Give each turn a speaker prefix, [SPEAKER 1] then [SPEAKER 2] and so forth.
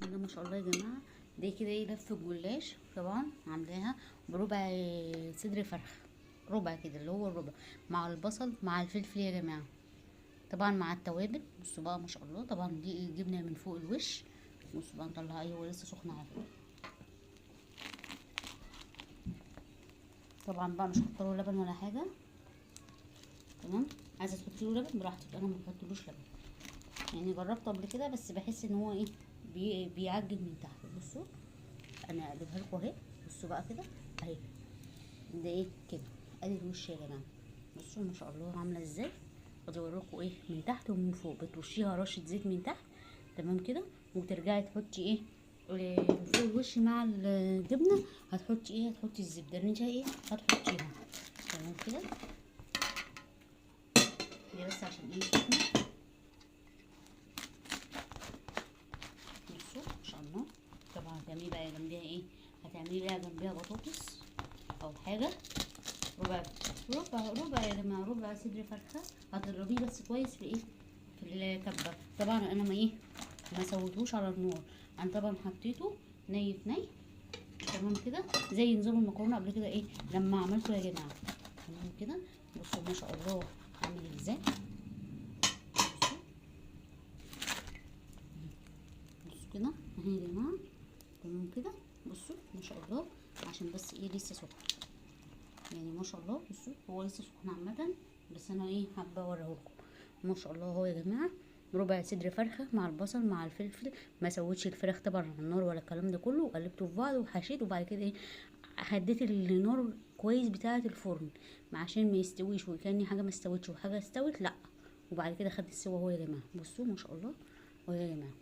[SPEAKER 1] بسم الله ما شاء الله يا جماعة. ده كده ايه لف الجلاش، طبعا عاملاها بربع صدر فرخ، ربع كده اللي هو الربع، مع البصل مع الفلفل يا جماعة، طبعا مع التوابل. بصوا بقى ما شاء الله. طبعا دي ايه جبنه من فوق الوش. بصوا بقى نطلعها ايه، هو لسه سخنة على فكرة. طبعا بقى مش هحط له لبن ولا حاجة، تمام. عايزه تحطي له لبن براحتك، انا ما بحطلوش لبن، يعني جربته قبل كده بس بحس ان هو ايه بيعجن من تحت. بصوا انا اقلبها لكم اهي. بصوا بقى كده اهي، ده ايه كده ادي الوش يا جماعة. بصوا ما شاء الله عامله ازاي. ادي اوريكم ايه من تحت ومن فوق. بترشيها رشه زيت من تحت، تمام كده، وترجعي تحطي ايه فوق الوش مع الجبنة. هتحطي ايه؟ هتحطي الزبدة اللي انت ايه هتحطيها، تمام كده. دي بس عشان ايه سخنة. بصوا ما شاء الله. طبعا هتعملي بقى جنبيها ايه؟ هتعملي بقى جنبيها بطاطس او حاجة. ربع ربع ربع يا جماعة، ربع صدر فرخة. هتضربيه بس كويس في ايه؟ في الكبه. طبعا انا ما ايه ما سويتهوش على النار، انا طبعا حطيته ني في ني، تمام كده، زي نظام المكرونه قبل كده ايه لما عملته يا جماعة، تمام كده. بصوا ما شاء الله عامل ازاي. بصوا بصوا كده اهي يا جماعة، تمام كده. بصوا ما شاء الله، عشان بس ايه لسه سخن يعني ما شاء الله. بصوا هو لسه سخن عامة، بس انا ايه حابة اوريهولكم. ما شاء الله اهو يا جماعة، ربع صدر فرخة مع البصل مع الفلفل. ما سويتش الفراخ طبعا على النار ولا الكلام ده كله، وقلبته في بعض وحشيت، وبعد كده ايه هديت النار كويس بتاعه الفرن عشان ما يستويش وكأن حاجة ما استوتش وحاجه استوت، لا. وبعد كده خد السوا اهو يا جماعة. بصوا ما شاء الله اهو يا جماعة.